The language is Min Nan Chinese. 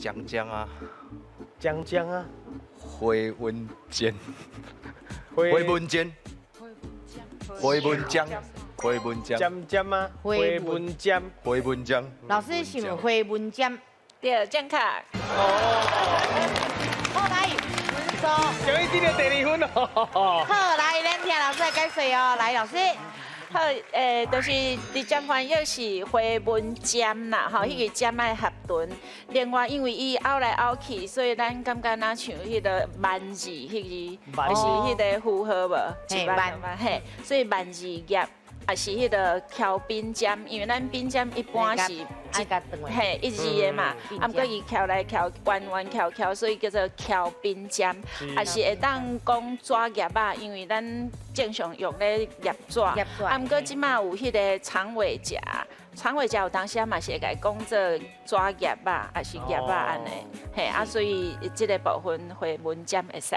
漿漿啊，漿漿啊，花紋尖，花紋尖，花紋漿，花紋漿，尖尖啊，花紋尖，花紋漿。老師是毋花紋尖？對，正確。好來，分數。終於得到第二分咯。好，來，咱聽老師來解說哦。來，老師。好，就是直接翻譯是花紋尖啦，吼，彼個尖愛合唇。另外，因為伊拗來拗去，所以咱感覺若像彼個萬字，彼個就是彼個符號無？一萬兩萬，嘿，所以萬字夾。也是彼個翹鬢尖，因為咱鬢尖一般是一嘿一字的嘛，啊，毋過伊翹來翹彎彎翹翹，所以叫做翹鬢尖。也是會當講紙夾仔，因為咱正常用咧夾紙，啊，毋過這馬有彼個長尾夾，長尾夾有當時啊嘛是會共講做紙夾仔，抑是夾仔按呢，嘿啊，所以這个部分花紋尖會使。